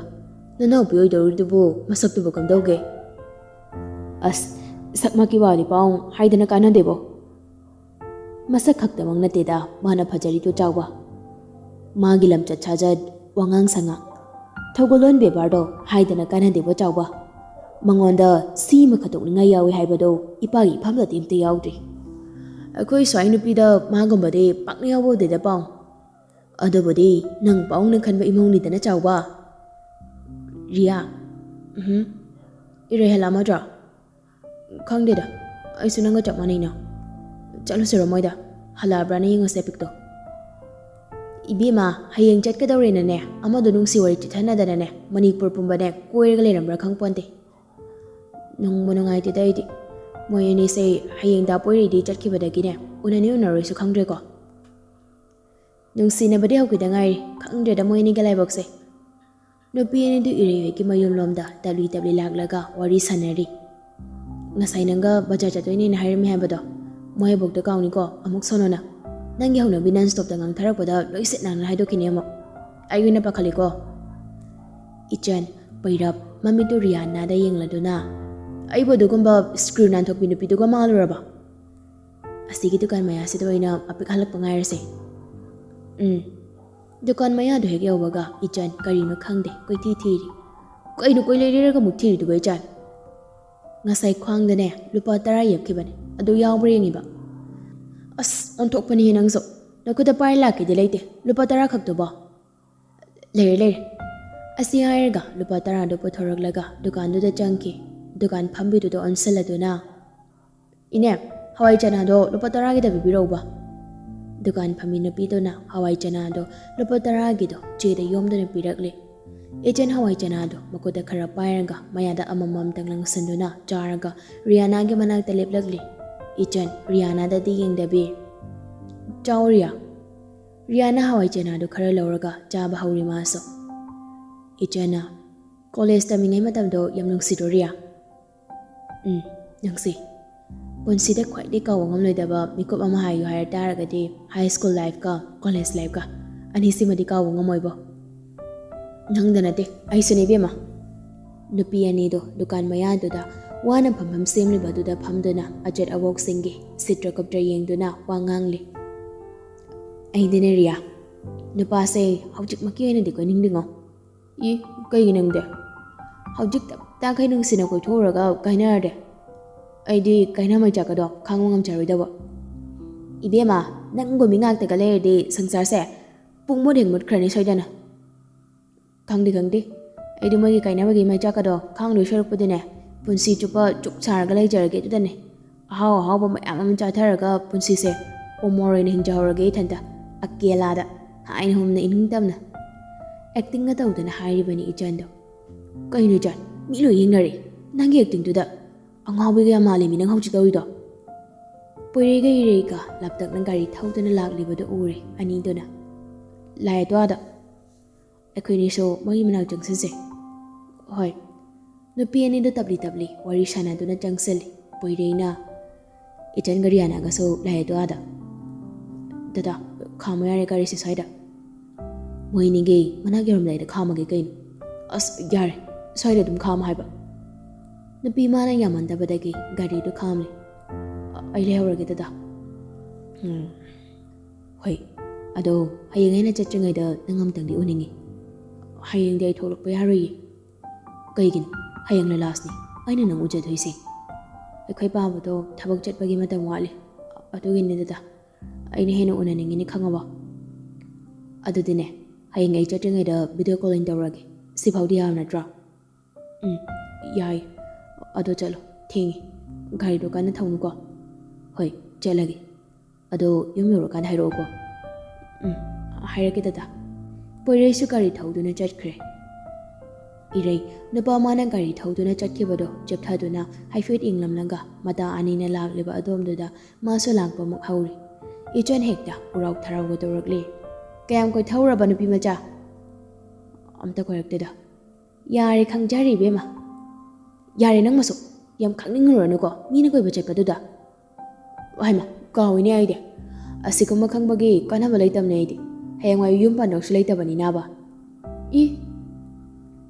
ꯅꯅꯥꯎꯄꯤ ꯑꯣꯏꯗꯧꯔꯤꯗꯨꯕꯨ ꯃꯁꯛꯇꯨꯕꯨ ꯀꯝꯗꯧꯒꯦ?" "ꯑꯁ, ꯁꯛꯃꯛꯀꯤ ꯋꯥꯗꯤ ꯄꯥꯎ ꯍꯥꯏꯗꯅ ꯀꯥꯟꯅꯗꯦꯕꯣ꯫ ꯃꯁꯛ ꯈꯛꯇꯃꯛ ꯅꯠꯇꯦꯗ ꯃꯥꯅ ꯐꯖꯔꯤꯗꯣ ꯆꯥꯎꯕ꯫ ꯃꯥꯒꯤ ꯂꯝꯆꯠ ꯁꯥꯖꯠ, ꯋꯥꯉꯥꯡ ꯁꯉꯥꯡ, ꯊꯧꯒꯜꯂꯣꯟ ꯕꯦꯕꯥꯔꯗꯣ ꯍꯥꯏꯗꯅ ꯀꯥꯟꯅꯗꯦꯕꯣ ꯆꯥꯎꯕ꯫ ꯃꯉꯣꯟꯗ ꯁꯤꯃ ꯈꯇꯣꯛꯅꯤꯡꯉꯥꯏ ꯌꯥꯎꯏ ꯍꯥꯏꯕꯗꯣ ꯏꯄꯥꯒꯤ ꯏꯐꯝꯗꯗꯤ ꯑꯝꯇ ꯌꯥꯎꯗ꯭ꯔꯤ꯫ ꯑꯩꯈꯣꯏ ꯁ꯭ꯋꯥꯏ ꯅꯨꯄꯤꯗ ꯃꯥꯒꯨꯝꯕꯗꯤ ꯄꯥꯛꯅ ꯌꯥꯎꯕ ꯎꯗꯦꯗ ꯄꯥꯎ꯫ ꯑꯗꯨꯕꯨꯗꯤ ꯅꯪ ꯄꯥꯎꯅ ꯈꯟꯕ ꯏꯃꯨꯡꯅꯤꯗꯅ ꯆꯥꯎꯕ꯫" "ꯔꯤꯌꯥ, ꯎꯝ, ꯏꯔꯩ ꯍꯦꯂꯥ ꯅꯠꯇ꯭ꯔꯣ?" "ꯈꯪꯗꯦꯗ, ꯑꯩꯁꯨ ꯅꯪꯒ ꯆꯞ ꯃꯥꯟꯅꯩꯅ꯫ ꯆꯠꯂꯨꯁꯤꯔꯣ ꯃꯣꯏꯗ? ꯍꯜꯂꯛꯑꯕ꯭ꯔꯥꯅ ꯌꯦꯡꯉꯁꯦ ꯄꯤꯛꯇꯣ꯫" "ꯏꯕꯦꯝꯃ, ꯍꯌꯦꯡ ꯆꯠꯀꯗꯧꯔꯦꯅꯅꯦ, ꯑꯃꯗꯣ ꯅꯨꯡꯁꯤ ꯋꯥꯔꯤ ꯆꯤꯊꯅꯗꯅꯅꯦ, ꯃꯅꯤꯄꯨꯔ ꯄꯨꯝꯕꯅꯦ ꯀꯣꯏꯔꯒ ꯂꯩꯔꯝꯕ꯭ꯔꯥ ꯈꯪꯄꯣꯟꯇꯦ꯫" "ꯅꯨꯡꯕꯨ ꯅꯨꯡꯉꯥꯏꯇꯦꯗ ꯑꯩꯗꯤ꯫ ꯃꯣꯏ ꯑꯅꯤꯁꯦ ꯍꯌꯦꯡ ꯗꯥ ꯄꯣꯏꯔꯩꯗꯤ ꯆꯠꯈꯤꯕꯗꯒꯤꯅꯦ ꯎꯅꯅꯤ ꯎꯅꯔꯣꯏꯁꯨ ꯈꯪꯗ꯭ꯔꯦꯀꯣ꯫" "ꯅꯨꯡꯁꯤꯅꯕꯗꯤ ꯍꯧꯈꯤꯗ ꯉꯥꯏꯔꯤ꯫ ꯈꯪꯗ꯭ꯔꯦꯗ ꯃꯣꯏ ꯑꯅꯤꯒꯤ ꯂꯥꯏꯕꯛꯁꯦ꯫" ꯅꯨꯄꯤ ꯑꯅꯤꯗꯨ ꯏꯔꯩꯍꯣꯏꯒꯤ ꯃꯌꯨꯝꯂꯣꯝꯗ ꯇꯞꯂꯤ ꯇꯞꯂꯤ ꯂꯥꯛꯂꯒ ꯋꯥꯔꯤ ꯁꯥꯟꯅꯔꯤ꯫ "ꯉꯁꯥꯏ ꯅꯪꯒ ꯕꯖꯥꯔ ꯆꯠꯇꯣꯏꯅꯦꯅ ꯍꯥꯏꯔꯝꯃꯤ ꯍꯥꯏꯕꯗꯣ, ꯃꯣꯏ ꯑꯕꯣꯛꯇ ꯀꯥꯎꯅꯤꯀꯣ ꯑꯃꯨꯛ ꯁꯣꯅꯣꯅ꯫ ꯅꯪꯒꯤ ꯍꯧꯅꯕꯤ ꯅꯟ ꯁ꯭ꯇꯣꯞꯇ ꯉꯥꯡꯊꯔꯛꯄꯗ ꯂꯣꯏ ꯁꯤꯠ ꯅꯥꯟꯅ ꯍꯥꯏꯗꯣꯛꯈꯤꯅꯤ ꯑꯃꯨꯛ꯫ ꯑꯩ ꯑꯣꯏꯅ ꯄꯥꯈꯠꯂꯤꯀꯣ꯫" "ꯏꯆꯟ, ꯄꯩꯔꯞ ꯃꯃꯤꯠꯇꯨ ꯔꯤꯌꯥꯅꯥꯗ ꯌꯦꯡꯂꯗꯨꯅ, "ꯑꯩꯕꯨ ꯑꯗꯨꯒꯨꯝꯕ ꯁ꯭ꯀ꯭ꯔꯨ ꯅꯥꯟꯊꯣꯛꯄꯤ ꯅꯨꯄꯤꯗꯨꯒ ꯃꯥꯜꯂꯨꯔꯕ? ꯑꯁꯤꯒꯤ ꯗꯨꯀꯥꯟ ꯃꯌꯥꯁꯤꯗ ꯑꯣꯏꯅ ꯑꯄꯤꯛ ꯍꯜꯂꯛꯄ ꯉꯥꯏꯔꯁꯦ꯫ ꯎꯝ." ꯗꯨꯀꯥꯟ ꯃꯌꯥꯗꯨ ꯍꯦꯛ ꯌꯧꯕꯒ ꯏꯆꯟ ꯀꯔꯤꯅꯣ ꯈꯪꯗꯦ ꯀꯣꯏꯊꯤ ꯊꯤꯔꯤ꯫ "ꯀꯩꯅꯣ ꯀꯣꯏꯂꯩ ꯂꯩꯔꯒ ꯑꯃꯨꯛ ꯊꯤꯔꯤꯗꯨꯕꯣ ꯏꯆꯟ?" "ꯉꯁꯥꯏ ꯈ꯭ꯋꯥꯡꯗꯅꯦ ꯂꯨꯄꯥ ꯇꯔꯥ ꯌꯦꯞꯈꯤꯕꯅꯦ, ꯑꯗꯨ ꯌꯥꯎꯕ꯭ꯔꯥ ꯌꯦꯡꯉꯤꯕ꯫ ꯑꯁ, ꯑꯣꯟꯊꯣꯛꯄꯅꯤꯍꯦ ꯅꯪꯁꯨ꯫ ꯅꯈꯨꯠꯇ ꯄꯥꯏꯔ ꯂꯥꯛꯀꯦꯗꯤ ꯂꯩꯇꯦ, ꯂꯨꯄꯥ ꯇꯔꯥ ꯈꯛꯇꯨꯕꯣ?" "ꯂꯩꯔꯦ, ꯂꯩꯔꯦ꯫" ꯑꯁꯤ ꯍꯥꯏꯔꯒ ꯂꯨꯄꯥ ꯇꯔꯥꯗꯨ ꯄꯨꯊꯣꯔꯛꯂꯒ ꯗꯨꯀꯥꯟꯗꯨꯗ ꯆꯪꯈꯤ꯫ ꯗꯨꯀꯥꯟ ꯐꯝꯕꯤꯗꯨꯗ ꯑꯣꯟꯁꯤꯜꯂꯗꯨꯅ, "ꯏꯅꯦ, ꯍꯋꯥꯏ ꯆꯅꯥꯗꯣ ꯂꯨꯄꯥ ꯇꯔꯥꯒꯤꯗ ꯄꯤꯕꯤꯔꯛꯎꯕ꯫" ꯗꯨꯀꯥꯟ ꯐꯝꯃꯤ ꯅꯨꯄꯤꯗꯨꯅ ꯍꯋꯥꯏ ꯆꯅꯥꯗꯣ ꯂꯨꯄꯥ ꯇꯔꯥꯒꯤꯗꯣ ꯆꯦꯗ ꯌꯣꯝꯗꯨꯅ ꯄꯤꯔꯛꯂꯤ꯫ ꯏꯆꯟ ꯍꯋꯥꯏ ꯆꯅꯥꯗꯣ ꯃꯈꯨꯠꯇ ꯈꯔ ꯄꯥꯏꯔꯒ ꯃꯌꯥꯗ ꯑꯃꯃꯝꯇꯪ ꯂꯪꯁꯤꯟꯗꯨꯅ ꯆꯥꯔꯒ ꯔꯤꯌꯥꯅꯥꯒꯤ ꯃꯅꯥꯛꯇ ꯂꯦꯞꯂꯛꯂꯤ꯫ ꯏꯆꯟ ꯔꯤꯌꯥꯅꯥꯗꯗꯤ ꯌꯦꯡꯗꯕꯤ, "ꯆꯥꯎ ꯔꯤꯌꯥ꯫" ꯔꯤꯌꯥꯅ ꯍꯋꯥꯏ ꯆꯅꯥꯗꯨ ꯈꯔ ꯂꯧꯔꯒ ꯆꯥꯕ ꯍꯧꯔꯤ ꯃꯥꯁꯨ꯫ ꯏꯆꯟꯅ, "ꯀꯣꯂꯦꯖ ꯇꯝꯃꯤꯉꯩ ꯃꯇꯝꯗꯣ ꯌꯥꯝ ꯅꯨꯡꯁꯤꯗ꯭ꯔꯣ ꯔꯤꯌꯥ?" "ꯎꯝ, ꯅꯨꯡꯁꯤ꯫ ꯄꯨꯟꯁꯤꯗ ꯈ꯭ꯋꯥꯏꯗꯒꯤ ꯀꯥꯎꯕ ꯉꯝꯂꯣꯏꯗꯕ ꯃꯤꯀꯨꯞ ꯑꯃ ꯍꯥꯏꯌꯨ ꯍꯥꯏꯔ ꯇꯥꯔꯒꯗꯤ ꯍꯥꯏ ꯁ꯭ꯀꯨꯜ ꯂꯥꯏꯐꯀ ꯀꯣꯂꯦꯖ ꯂꯥꯏꯐꯀ꯫ ꯑꯅꯤꯁꯤꯃꯗꯤ ꯀꯥꯎꯕ ꯉꯝꯃꯣꯏꯕꯣ꯫" "ꯅꯪꯗ ꯅꯠꯇꯦ, ꯑꯩꯁꯨꯅꯦ ꯏꯕꯦꯝꯃ꯫" ꯅꯨꯄꯤ ꯑꯅꯤꯗꯣ ꯗꯨꯀꯥꯟ ꯃꯌꯥꯗꯨꯗ ꯋꯥꯅ ꯐꯝꯐꯝ ꯁꯦꯝꯂꯤꯕꯗꯨꯗ ꯐꯝꯗꯨꯅ ꯑꯆꯠ ꯑꯋꯣꯛꯁꯤꯡꯒꯤ ꯁꯤꯠꯇ꯭ꯔ ꯀꯨꯞꯇ꯭ꯔ ꯌꯦꯡꯗꯨꯅ ꯋꯥ ꯉꯥꯡꯂꯤ꯫ "ꯑꯩꯗꯤꯅꯦ ꯔꯤꯌꯥ, ꯅꯨꯄꯥꯁꯦ ꯍꯧꯖꯤꯛꯃꯛꯀꯤ ꯑꯣꯏꯅꯗꯤ ꯀꯣꯏꯅꯤꯡꯗꯦꯉꯣ꯫" "ꯏ, ꯀꯩꯒꯤ ꯅꯪꯗꯤ? ꯍꯧꯖꯤꯛ ꯇꯞ ꯇꯥꯈꯩ ꯅꯨꯡꯁꯤꯅ ꯀꯣꯏꯊꯣꯛꯎꯔꯒ ꯀꯥꯏꯅꯔꯗꯤ? ꯑꯩꯗꯤ ꯀꯥꯏꯅ ꯃꯩꯆꯥꯛꯀꯗꯣ ꯈꯥꯡꯕ ꯉꯝꯖꯔꯣꯏꯗꯧꯕ꯫" "ꯏꯕꯦꯝꯃ, ꯅꯪꯒꯨꯝꯕꯤ ꯉꯥꯛꯇꯒ ꯂꯩꯔꯗꯤ ꯁꯪꯁꯥꯔꯁꯦ ꯄꯨꯡ ꯃꯨꯠ ꯍꯦꯛ ꯃꯨꯠꯈ꯭ꯔꯅꯤ ꯁꯣꯏꯗꯅ꯫" "ꯈꯪꯗꯦ, ꯈꯪꯗꯦ꯫ ꯑꯩꯗꯤ ꯃꯣꯏꯒꯤ ꯀꯥꯏꯅꯕꯒꯤ ꯃꯩꯆꯥꯛꯀꯗꯣ ꯈꯥꯡꯗꯣꯏ ꯁꯔꯨꯛꯄꯨꯗꯤꯅꯦ, ꯄꯨꯟꯁꯤ ꯆꯨꯞꯄ ꯆꯨꯛ ꯁꯥꯔꯒ ꯂꯩꯖꯔꯒꯦ ꯑꯗꯨꯗꯅꯦ꯫ ꯑꯍꯥꯎ ꯑꯍꯥꯎꯕ ꯃꯌꯥꯝ ꯑꯃ ꯆꯥꯊꯔꯒ ꯄꯨꯟꯁꯤꯁꯦ ꯑꯣꯃꯣꯔ ꯑꯣꯏꯅ ꯍꯤꯡꯖꯍꯧꯔꯒꯦ ꯏꯊꯟꯇ, ꯑꯀꯦꯂꯥꯗ, ꯍꯥꯏꯅ ꯍꯨꯝꯅ ꯏꯅꯤꯡ ꯇꯝꯅ꯫ ꯑꯦꯛꯇꯤꯡꯒ ꯇꯧꯗꯅ ꯍꯥꯏꯔꯤꯕꯅꯤ ꯏꯆꯟꯗꯣ꯫ ꯀꯩꯅꯣ ꯏꯆꯟ, ꯃꯤ ꯂꯣꯏ ꯌꯦꯡꯅꯔꯦ ꯅꯪꯒꯤ ꯑꯦꯛꯇꯤꯡꯗꯨꯗ꯫ ꯑꯉꯥꯎꯕꯤꯒ ꯌꯥꯝ ꯃꯥꯜꯂꯦꯃꯤ ꯅꯪ ꯍꯧꯖꯤꯛ ꯇꯧꯔꯤꯗꯣ꯫" ꯄꯣꯏꯔꯩꯒ ꯏꯔꯩꯒ ꯂꯥꯞꯇꯛꯅ ꯒꯥꯔꯤ ꯊꯧꯗꯨꯅ ꯂꯥꯛꯂꯤꯕꯗꯨ ꯎꯔꯦ ꯑꯅꯤꯗꯨꯅ꯫ "ꯂꯥꯛꯑꯦ ꯇꯣ ꯑꯥꯗ꯫ ꯑꯩꯈꯣꯏꯅꯤꯁꯨ ꯃꯣꯏꯒꯤ ꯃꯅꯥꯛ ꯆꯪꯁꯤꯟꯁꯦ꯫" "ꯍꯣꯏ꯫" ꯅꯨꯄꯤ ꯑꯅꯤꯗꯨ ꯇꯞꯂꯤ ꯇꯞꯂꯤ ꯋꯥꯔꯤ ꯁꯥꯟꯅꯗꯨꯅ ꯆꯪꯁꯤꯜꯂꯤ꯫ ꯄꯣꯏꯔꯩꯅ, "ꯏꯆꯟꯒ ꯔꯤꯌꯥꯅꯥꯒꯁꯨ ꯂꯥꯛꯑꯦ ꯇꯣ ꯑꯥꯗ꯫" "ꯗꯗꯥ, ꯈꯥꯝꯃꯣ ꯌꯥꯔꯦ ꯒꯥꯔꯤꯁꯦ ꯁ꯭ꯋꯥꯏꯗ꯫" "ꯃꯣꯏꯅꯤꯒꯤ ꯃꯅꯥꯛ ꯌꯧꯔꯝꯗꯥꯏꯗ ꯈꯥꯝꯃꯒꯦ ꯀꯩꯅꯣ꯫" "ꯑꯁ, ꯌꯥꯔꯦ, ꯁ꯭ꯋꯥꯏꯗ ꯑꯗꯨꯝ ꯈꯥꯝꯃꯣ ꯍꯥꯏꯕ꯫ ꯅꯨꯄꯤ ꯃꯥꯅ ꯌꯥꯝꯃꯟꯗꯕꯗꯒꯤ ꯒꯥꯔꯤꯗꯨ ꯈꯥꯝꯂꯦ꯫ "ꯑ-, ꯑꯩ ꯂꯩꯍꯧꯔꯒꯦ ꯗꯗꯥ꯫ ꯎꯝ, ꯍꯣꯏ, ꯑꯗꯣ ꯍꯌꯦꯡ ꯑꯩꯅ ꯆꯠꯇ꯭ꯔꯤꯉꯩꯗ ꯅꯪ ꯑꯝꯇꯪꯗꯤ ꯎꯅꯤꯡꯉꯤ꯫ ꯍꯌꯦꯡꯗꯤ ꯑꯩ ꯊꯣꯛꯂꯛꯄ ꯌꯥꯔꯣꯏꯌꯦ꯫ ꯀꯩꯒꯤꯅꯣ? ꯍꯌꯦꯡꯅ ꯂꯥꯁꯅꯤ ꯑꯩꯅ ꯅꯪ ꯎꯖꯗꯣꯏꯁꯦ꯫ ꯑꯩꯈꯣꯏ ꯄꯥꯕꯗꯣ ꯊꯕꯛ ꯆꯠꯄꯒꯤ ꯃꯇꯝ ꯋꯥꯠꯂꯤ꯫ ꯑꯗꯨꯒꯤꯅꯤ ꯗꯗꯥ, ꯑꯩꯅ ꯍꯦꯟꯅ ꯎꯅꯅꯤꯡꯉꯤꯅꯤ, ꯈꯪꯉꯕꯣ? ꯑꯗꯨꯗꯤꯅꯦ, ꯍꯌꯦꯡ ꯑꯩ ꯆꯠꯇ꯭ꯔꯤꯉꯩꯗ ꯚꯤꯗꯤꯑꯣ ꯀꯣꯂꯤꯡ ꯇꯧꯔꯒꯦ꯫ ꯁꯤꯐꯥꯎꯗꯤ ꯌꯥꯕ ꯅꯠꯇ꯭ꯔꯣ?" "ꯎꯝ, ꯌꯥꯏ꯫ ꯑꯗꯣ ꯆꯠꯂꯣ, ꯊꯦꯡꯉꯦ꯫ ꯒꯥꯔꯤꯗꯣ ꯀꯟꯅ ꯊꯧꯅꯨꯀꯣ꯫" "ꯍꯣꯏ, ꯆꯠꯂꯒꯦ꯫ ꯑꯗꯣ ꯌꯨꯝ ꯌꯧꯔꯀꯥꯟꯗ ꯍꯥꯏꯔꯛꯑꯣꯀꯣ꯫" "ꯎꯝ, ꯍꯥꯏꯔꯛꯀꯦ ꯗꯗꯥ꯫" ꯄꯣꯏꯔꯩꯁꯨ ꯒꯥꯔꯤ ꯊꯧꯗꯨꯅ ꯆꯠꯈ꯭ꯔꯦ꯫ ꯏꯔꯩ, ꯅꯨꯄꯥ ꯃꯥꯅ ꯒꯥꯔꯤ ꯊꯧꯗꯨꯅ ꯆꯠꯈꯤꯕꯗꯣ ꯆꯦꯞꯊꯗꯨꯅ ꯍꯥꯏꯐꯦꯠ ꯌꯦꯡꯂꯝꯂꯒ ꯃꯇꯥ ꯑꯅꯤꯅ ꯂꯥꯛꯂꯤꯕ ꯑꯗꯣꯝꯗꯨꯗ ꯃꯥꯁꯨ ꯂꯥꯛꯄꯃꯨꯛ ꯍꯧꯔꯤ꯫ ꯏꯆꯟ ꯍꯦꯛꯇ ꯍꯔꯥꯎ ꯊꯔꯥꯎꯒ ꯇꯧꯔꯛꯂꯤ꯫ "ꯀꯌꯥꯝ ꯀꯣꯏꯊꯧꯔꯕ, ꯅꯨꯄꯤ ꯃꯆꯥ?" "ꯑꯝꯇ ꯀꯣꯏꯔꯛꯇꯦꯗ꯫" "ꯌꯥꯔꯦ, ꯈꯪꯖꯔꯦ ꯏꯕꯦꯝꯃ꯫ ꯌꯥꯔꯦ, ꯅꯪ ꯃꯁꯨ ꯌꯥꯝ ꯈꯪꯅꯤꯡꯉꯨꯔꯅꯨꯀꯣ, ꯃꯤꯅ ꯀꯣꯏꯕ ꯆꯠꯄꯗꯨꯗ꯫" "ꯍꯥꯏꯃ, ꯀꯥꯎꯏꯅꯦ ꯑꯩꯗꯤ꯫ ꯑꯁꯤꯒꯨꯝꯕ ꯈꯪꯕꯒꯤ ꯀꯥꯟꯅꯕ ꯂꯩꯇꯕꯅꯦ ꯑꯩꯗꯤ꯫ ꯍꯌꯦꯡꯋꯥꯏ ꯌꯨꯝ ꯄꯥꯟꯗꯧꯁꯨ ꯂꯩꯇꯕꯅꯤꯅꯕ꯫" "ꯏ,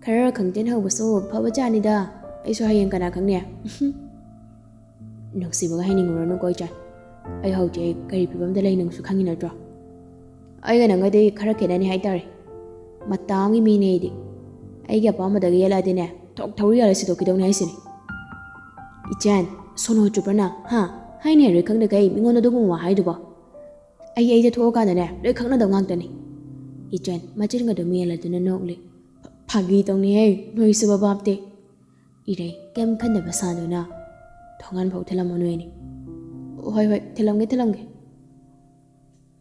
ꯈꯔ ꯈꯪꯖꯤꯟꯍꯧꯕꯁꯨ ꯐꯕ ꯖꯥꯠꯅꯤꯗ꯫ ꯑꯩꯁꯨ ꯍꯌꯦꯡ ꯀꯅꯥ ꯈꯪꯅꯤ?" "ꯅꯨꯡꯁꯤꯕꯒ ꯍꯥꯏꯅꯤꯡꯉꯨꯔꯅꯨꯀꯣ ꯏꯆꯟ꯫ ꯑꯩ ꯍꯧꯖꯤꯛ ꯀꯔꯤ ꯐꯤꯕꯝꯗ ꯂꯩ ꯅꯪꯁꯨ ꯈꯪꯉꯤ ꯅꯠꯇ꯭ꯔꯣ? ꯑꯩꯒ ꯅꯪꯒꯗꯤ ꯈꯔ ꯈꯦꯠꯅꯅꯤ ꯍꯥꯏꯇꯥꯔꯦ꯫ ꯃꯇꯥ ꯑꯃꯒꯤ ꯃꯤꯅꯦ ꯑꯩꯗꯤ꯫ ꯑꯩꯒꯤ ꯑꯄꯥꯝꯕꯗꯒ ꯌꯦꯠꯂꯛꯑꯗꯤꯅꯦ, ꯊꯣꯛ ꯊꯧꯔꯤ ꯌꯥꯜꯂ ꯁꯤꯗꯣꯛꯈꯤꯗꯧꯅꯦ ꯍꯥꯏꯁꯤꯅꯤ꯫" "ꯏꯆꯟ, ꯁꯣꯅꯣ ꯆꯨꯕ꯭ꯔ ꯅꯪ, ꯍꯥ? ꯍꯥꯏꯅ ꯍꯩꯔꯣꯏ ꯈꯪꯗꯈꯩ ꯃꯤꯉꯣꯟꯗ ꯑꯗꯨꯒꯨꯝꯕ ꯋꯥ ꯍꯥꯏꯗꯨꯕꯣ? ꯑꯩ ꯑꯩꯗ ꯊꯣꯛꯑꯀꯥꯟꯗꯅꯦ, ꯂꯣꯏ ꯈꯪꯅꯗꯧ ꯉꯥꯛꯇꯅꯤ꯫" ꯏꯆꯟ ꯃꯆꯤꯟꯒꯗꯣ ꯃꯦꯜꯂꯗꯨꯅ ꯅꯣꯛꯂꯤ꯫ "ꯐꯥꯒꯤ ꯇꯧꯅꯤꯍꯦ, ꯅꯣꯏꯁꯨꯕ ꯚꯥꯞꯇꯤ꯫" ꯏꯔꯩ ꯀꯩꯝ ꯈꯟꯗꯕ ꯁꯥꯗꯨꯅ, "ꯊꯣꯡꯒꯥꯟ ꯐꯥꯎ ꯊꯤꯜꯂꯝꯃꯣ ꯅꯣꯏꯅꯤ꯫" "ꯍꯣꯏ, ꯍꯣꯏ, ꯊꯤꯜꯂꯝꯒꯦ, ꯊꯤꯜꯂꯝꯒꯦ꯫"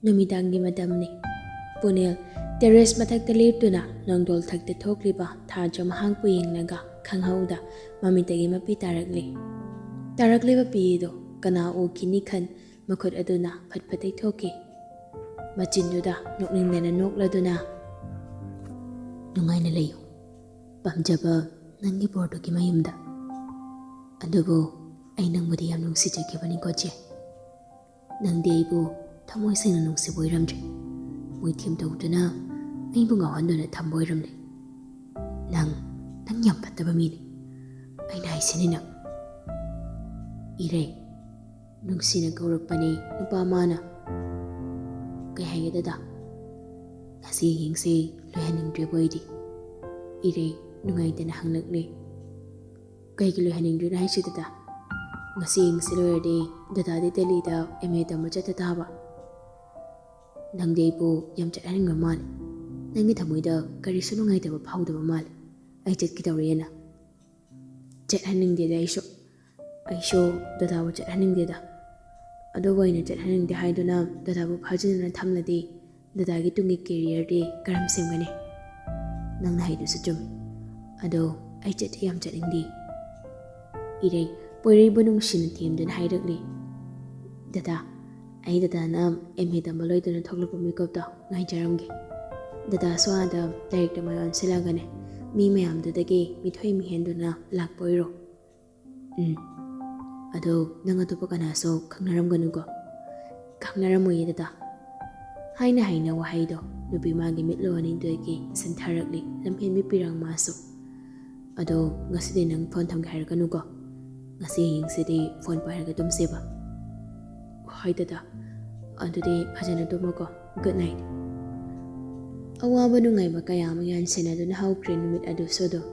ꯅꯨꯃꯤꯗꯥꯡꯒꯤ ꯃꯇꯝꯅꯤ꯫ ꯄꯨꯅꯦꯜ ꯇꯦꯔꯦꯁ ꯃꯊꯛꯇ ꯂꯦꯞꯇꯨꯅ ꯅꯣꯡꯗꯣꯜ ꯊꯛꯇ ꯊꯣꯛꯂꯤꯕ ꯊꯥꯖ ꯃꯍꯥꯛꯄꯨ ꯌꯦꯡꯂꯒ ꯈꯪꯍꯧꯗ ꯃꯃꯤꯠꯇꯒꯤ ꯃꯄꯤ ꯇꯥꯔꯛꯂꯤ꯫ ꯇꯥꯔꯛꯂꯤꯕ ꯄꯤ ꯑꯗꯨ ꯀꯅꯥ ꯎꯈꯤꯅꯤ ꯈꯟ ꯃꯈꯨꯠ ꯑꯗꯨꯅ ꯐꯠ ꯐꯠ ꯇꯩꯊꯣꯛꯈꯤ꯫ ꯃꯆꯤꯟꯗꯨꯗ ꯅꯣꯛꯅꯤꯡꯗꯅ ꯅꯣꯛꯂꯗꯨꯅ, "ꯅꯨꯡꯉꯥꯏꯅ ꯂꯩꯌꯨ, ꯄꯥꯝꯖꯕ ꯅꯪꯒꯤ ꯕꯣꯔꯗꯨꯒꯤ ꯃꯌꯨꯝꯗ꯫ ꯑꯗꯨꯕꯨ ꯑꯩ ꯅꯪꯕꯨꯗꯤ ꯌꯥꯝ ꯅꯨꯡꯁꯤꯖꯈꯤꯕꯅꯤꯀꯣ ꯆꯦ꯫ ꯅꯪꯗꯤ ꯑꯩꯕꯨ ꯊꯃꯣꯏ ꯁꯦꯡꯅ ꯅꯨꯡꯁꯤꯕ ꯑꯣꯏꯔꯝꯗ꯭ꯔꯦ꯫ ꯃꯣꯏꯊꯦꯝ ꯇꯧꯗꯨꯅ ꯑꯩꯕꯨ ꯉꯥꯎꯍꯟꯗꯨꯅ ꯊꯝꯕ ꯑꯣꯏꯔꯝꯂꯦ꯫ ꯅꯪ ꯅꯪ ꯌꯥꯝ ꯐꯠꯇꯕ ꯃꯤꯅꯤ꯫ ꯑꯩꯅ ꯍꯥꯏꯁꯤꯅꯤ ꯅꯪ꯫ ꯏꯔꯩ, ꯅꯨꯡꯁꯤꯅ ꯀꯧꯔꯛꯄꯅꯤ ꯅꯨꯄꯥ ꯃꯥꯅ꯫ ꯀꯩ ꯍꯥꯏꯒꯦ ꯗꯗꯥ? ꯉꯁꯤ ꯌꯦꯡꯁꯦ ꯂꯣꯏꯍꯟꯅꯤꯡꯗ꯭ꯔꯦꯕ ꯑꯩꯗꯤ꯫ ꯏꯔꯩ ꯅꯨꯡꯉꯥꯏꯇꯅ ꯍꯪꯂꯛꯂꯦ꯫ ꯀꯩꯒꯤ ꯂꯣꯏꯍꯟꯅꯤꯡꯗ꯭ꯔꯤꯅꯣ ꯍꯥꯏꯁꯤ ꯗꯗꯥ? ꯉꯁꯤ ꯌꯦꯡꯁꯦ ꯂꯣꯏꯔꯗꯤ ꯗꯗꯥꯗꯤ ꯗꯦꯜꯂꯤꯗ ꯑꯦꯝ ꯑꯦ ꯇꯝꯕ ꯆꯠꯇ ꯇꯥꯕ꯫ ꯅꯪꯗꯤ ꯑꯩꯕꯨ ꯌꯥꯝ ꯆꯠꯍꯟꯅꯤꯡꯕ ꯃꯥꯜꯂꯦ꯫ ꯅꯪꯒꯤ ꯊꯃꯣꯏꯗ ꯀꯔꯤꯁꯨ ꯅꯨꯡꯉꯥꯏꯇꯕ ꯐꯥꯎꯗꯕ ꯃꯥꯜꯂꯦ꯫ ꯑꯩ ꯆꯠꯀꯦ ꯇꯧꯔꯦꯅ꯫ ꯆꯠꯍꯟꯅꯤꯡꯗꯦꯗ ꯑꯩꯁꯨ꯫ ꯑꯩꯁꯨ ꯗꯗꯥꯕꯨ ꯆꯠꯍꯟꯅꯤꯡꯗꯦꯗ꯫ ꯑꯗꯨꯕꯨ ꯑꯩꯅ ꯆꯠꯍꯟꯅꯤꯡꯗꯦ ꯍꯥꯏꯗꯨꯅ ꯗꯗꯥꯕꯨ ꯐꯥꯖꯤꯟꯗꯨꯅ ꯊꯝꯂꯗꯤ ꯗꯗꯥꯒꯤ ꯇꯨꯡꯒꯤ ꯀꯦꯔꯤꯌꯔꯗꯤ ꯀꯔꯝ ꯁꯦꯝꯒꯅꯤ? ꯅꯪꯅ ꯍꯥꯏꯗꯨꯁꯨ ꯆꯨꯝꯃꯤ꯫ ꯑꯗꯣ ꯑꯩ ꯆꯠꯇꯤ ꯌꯥꯝ ꯆꯠꯅꯤꯡꯗꯦ꯫ ꯏꯔꯩ ꯄꯣꯏꯔꯩꯕꯨ ꯅꯨꯡꯁꯤꯅ ꯊꯦꯝꯗꯨꯅ ꯍꯥꯏꯔꯛꯂꯤ, ꯗꯗꯥ, ꯑꯩ ꯗꯗꯥꯅ ꯑꯦꯝ ꯑꯦ ꯇꯝꯕ ꯂꯣꯏꯗꯨꯅ ꯊꯣꯛꯂꯛꯄ ꯃꯤꯀꯨꯞꯇꯣ ꯉꯥꯏꯖꯔꯝꯒꯦ꯫ ꯗꯗꯥꯁꯨ ꯑꯥꯗ ꯂꯥꯏꯔꯤꯛ ꯇꯝꯕ ꯑꯣꯟꯁꯤꯜꯂꯒꯅꯦ, ꯃꯤ ꯃꯌꯥꯝꯗꯨꯗꯒꯤ ꯃꯤꯊꯣꯏ ꯃꯤꯍꯦꯟꯗꯨꯅ ꯂꯥꯛꯄ ꯑꯣꯏꯔꯣ꯫ ꯎꯝ꯫ ꯑꯗꯣ ꯅꯪ ꯑꯇꯣꯞꯄ ꯀꯅꯥꯁꯨ ꯈꯪꯅꯔꯝꯒꯅꯨꯀꯣ꯫ ꯈꯪꯅꯔꯝꯃꯣꯏꯌꯦ ꯗꯗꯥ꯫ ꯍꯥꯏꯅ ꯍꯥꯏꯅ ꯋꯥꯍꯩꯗꯣ ꯅꯨꯄꯤ ꯃꯥꯒꯤ ꯃꯤꯠꯂꯨ ꯑꯅꯤꯗꯨꯗꯒꯤ ꯁꯟꯊꯔꯛꯂꯤ ꯂꯝꯍꯦꯟꯕꯤ ꯄꯤꯔꯥꯡ ꯃꯥꯁꯨ꯫ ꯑꯗꯣ ꯉꯁꯤꯗꯤ ꯅꯪ ꯐꯣꯟ ꯊꯝꯒꯦ ꯍꯥꯏꯔꯛꯀꯅꯨꯀꯣ꯫ ꯉꯁꯤ ꯑꯍꯤꯡꯁꯤꯗꯤ ꯐꯣꯟ ꯄꯥꯏꯔꯒ ꯇꯨꯝꯁꯦꯕ꯫ ꯍꯣꯏ ꯗꯗꯥ꯫ ꯑꯗꯨꯗꯤ ꯐꯖꯅ ꯇꯨꯝꯃꯣꯀꯣ꯫ Good night꯫ ꯑꯋꯥꯕ ꯅꯨꯡꯉꯥꯏꯕ ꯀꯌꯥ ꯑꯃ ꯌꯥꯟꯁꯤꯟꯅꯗꯨꯅ ꯍꯧꯈ꯭ꯔꯦ ꯅꯨꯃꯤꯠ ꯑꯗꯨꯁꯨ ꯑꯗꯨꯝ꯫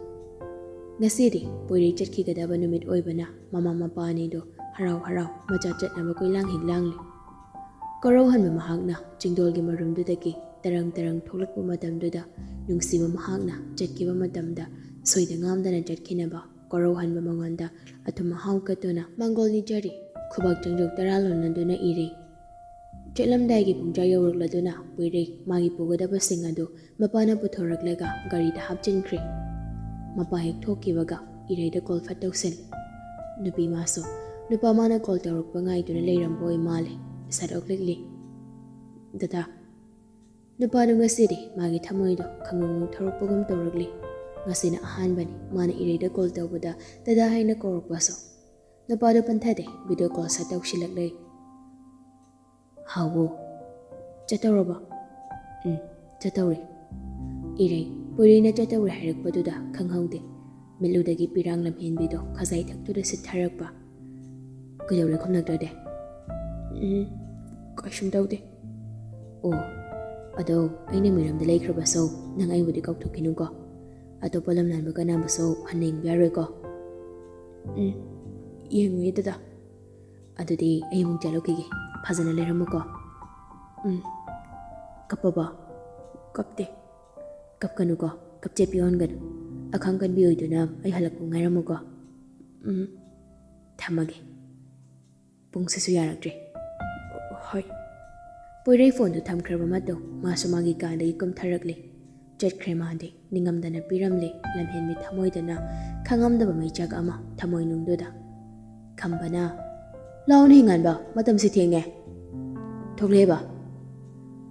ꯉꯁꯤꯗꯤ ꯄꯣꯏꯔꯩ ꯆꯠꯈꯤꯒꯗꯕ ꯅꯨꯃꯤꯠ ꯑꯣꯏꯕꯅ ꯃꯃꯥ ꯃꯄꯥ ꯑꯅꯤꯗꯨ ꯍꯔꯥꯎ ꯍꯔꯥꯎ ꯃꯆꯥ ꯆꯠꯅꯕ ꯀꯣꯏꯂꯥꯡ ꯍꯦꯛ ꯂꯥꯡꯂꯤ꯫ ꯀꯣꯔꯧꯍꯟꯕ ꯃꯍꯥꯛꯅ ꯆꯤꯡꯗꯣꯜꯒꯤ ꯃꯔꯨꯝꯗꯨꯗꯒꯤ ꯇꯔꯪ ꯇꯔꯪ ꯊꯣꯛꯂꯛꯄ ꯃꯇꯝꯗꯨꯗ ꯅꯨꯡꯁꯤꯕ ꯃꯍꯥꯛꯅ ꯆꯠꯈꯤꯕ ꯃꯇꯝꯗ ꯁꯣꯏꯗ ꯉꯥꯝꯗꯅ ꯆꯠꯈꯤꯅꯕ ꯀꯣꯔꯧꯍꯟꯕ ꯃꯉꯣꯟꯗ ꯑꯊꯨꯝ ꯑꯍꯥꯎ ꯀꯠꯇꯨꯅ ꯃꯥꯡꯒꯣꯜ ꯅꯤꯖꯔꯤ꯫ ꯈꯨꯕꯥꯛ ꯆꯪꯖꯣꯛ ꯇꯔꯥ ꯂꯣꯟꯅꯗꯨꯅ ꯏꯔꯤ꯫ ꯆꯠꯂꯝꯗꯥꯏꯒꯤ ꯄꯨꯡꯖꯥ ꯌꯧꯔꯛꯂꯗꯨꯅ ꯄꯣꯏꯔꯩ ꯃꯥꯒꯤ ꯄꯨꯒꯗꯕꯁꯤꯡ ꯑꯗꯨ ꯃꯄꯥꯅ ꯄꯨꯊꯣꯔꯛꯂꯒ ꯒꯥꯔꯤꯗ ꯍꯥꯞꯆꯤꯟꯈ꯭ꯔꯦ꯫ ꯃꯄꯥ ꯍꯦꯛ ꯊꯣꯛꯈꯤꯕꯒ ꯏꯔꯩꯗ ꯀꯣꯜ ꯐꯠ ꯇꯧꯁꯤꯜ꯫ ꯅꯨꯄꯤ ꯃꯥꯁꯨ ꯅꯨꯄꯥ ꯃꯥꯅ ꯀꯣꯜ ꯇꯧꯔꯛꯄ ꯉꯥꯏꯗꯨꯅ ꯂꯩꯔꯝꯕ ꯑꯣꯏ ꯃꯥꯜꯂꯦ꯫ ꯁꯠ ꯑꯣꯛꯂꯛꯂꯤ꯫ ꯗꯗꯥ꯫ ꯅꯨꯄꯥꯗꯨ ꯉꯁꯤꯗꯤ ꯃꯥꯒꯤ ꯊꯃꯣꯏꯗꯣ ꯈꯪꯅꯨꯡ ꯊꯧꯔꯛꯄꯒꯨꯝ ꯇꯧꯔꯛꯂꯤ꯫ ꯉꯁꯤꯅ ꯑꯍꯥꯟꯕꯅꯤ ꯃꯥꯅ ꯏꯔꯩꯗ ꯀꯣꯜ ꯇꯧꯕꯗ ꯗꯗꯥ ꯍꯥꯏꯅ ꯀꯧꯔꯛꯄꯁꯨ꯫ ꯅꯨꯄꯥꯗꯨ ꯄꯟꯊꯗꯦ ꯚꯤꯗꯤꯑꯣ ꯀꯣꯜ ꯁꯠ ꯇꯧꯁꯤꯜꯂꯛꯂꯦ꯫ ꯍꯥꯎꯋꯣ꯫ ꯆꯠꯇꯧꯔꯕꯣ? ꯎꯝ, ꯆꯠꯇꯧꯔꯦ꯫ ꯏꯔꯩ ꯄꯣꯏꯔꯩꯅ ꯆꯠꯇꯧꯔꯦ ꯍꯥꯏꯔꯛꯄꯗꯨꯗ ꯈꯪꯍꯧꯗꯦ꯫ ꯃꯤꯠꯂꯨꯗꯒꯤ ꯄꯤꯔꯥꯡ ꯂꯝꯍꯦꯟꯕꯤꯗꯣ ꯈꯖꯥꯏ ꯊꯛꯇꯨꯗ ꯁꯤꯠꯊꯔꯛꯄ꯫ "ꯀꯩꯗꯧꯔꯦ ꯈꯨꯝꯂꯛꯇ꯭ꯔꯗꯤ?" "ꯎꯝ, ꯀꯩꯁꯨꯝ ꯇꯧꯗꯦ꯫" "ꯑꯣ, ꯑꯗꯣ ꯑꯩꯅ ꯃꯤꯔꯝꯗ ꯂꯩꯈ꯭ꯔꯕꯁꯨ ꯅꯪ ꯑꯩꯕꯨꯗꯤ ꯀꯥꯎꯊꯣꯛꯈꯤꯅꯨꯀꯣ꯫ ꯑꯇꯣꯞꯄ ꯂꯝ ꯂꯥꯟꯕ ꯀꯅꯥꯕꯨꯁꯨ ꯍꯟꯅ ꯌꯦꯡꯕ ꯌꯥꯔꯣꯏꯀꯣ꯫" "ꯎꯝ, ꯌꯦꯡꯉꯨꯏ ꯗꯗꯥ꯫ ꯑꯗꯨꯗꯤ ꯑꯩ ꯑꯃꯨꯛ ꯆꯠꯂꯨꯈꯤꯒꯦ꯫ ꯐꯖꯅ ꯂꯩꯔꯝꯃꯨꯀꯣ꯫" "ꯎꯝ꯫ ꯀꯞꯄꯕꯣ?" "ꯀꯞꯇꯦ꯫" "ꯀꯞꯀꯅꯨꯀꯣ, ꯀꯞꯆꯦꯠꯄꯤ ꯑꯣꯟꯒꯅꯨ꯫ ꯑꯈꯥꯡ ꯀꯟꯕꯤ ꯑꯣꯏꯗꯨꯅ ꯑꯩ ꯍꯜꯂꯛꯄ ꯉꯥꯏꯔꯝꯃꯨꯀꯣ꯫" "ꯎꯝ, ꯊꯝꯃꯒꯦ꯫ ꯄꯨꯡꯁꯤꯁꯨ ꯌꯥꯔꯛꯇ꯭ꯔꯦ꯫" "ꯍꯣꯏ꯫" ꯄꯣꯏꯔꯩ ꯐꯣꯟꯗꯨ ꯊꯝꯈ꯭ꯔꯕ ꯃꯇꯨꯡ ꯃꯥꯁꯨ ꯃꯥꯒꯤ ꯀꯥꯗꯒꯤ ꯀꯨꯝꯊꯔꯛꯂꯦ꯫ ꯆꯠꯈ꯭ꯔꯦ ꯃꯥꯗꯤ꯫ ꯅꯤꯡꯉꯝꯗꯅ ꯄꯤꯔꯝꯂꯦ ꯂꯝꯍꯦꯟꯕꯤ ꯊꯃꯣꯏꯗꯅ ꯈꯪꯉꯝꯗꯕ ꯃꯩꯆꯥꯛ ꯑꯃ ꯊꯃꯣꯏꯅꯨꯡꯗꯨꯗ꯫ ꯈꯝꯕꯅ, "ꯂꯥꯎꯅꯦ ꯍꯤꯡꯉꯥꯟꯕ, ꯃꯇꯝꯁꯤ ꯊꯦꯡꯉꯦ꯫" "ꯊꯣꯛꯂꯛꯑꯦꯕ?"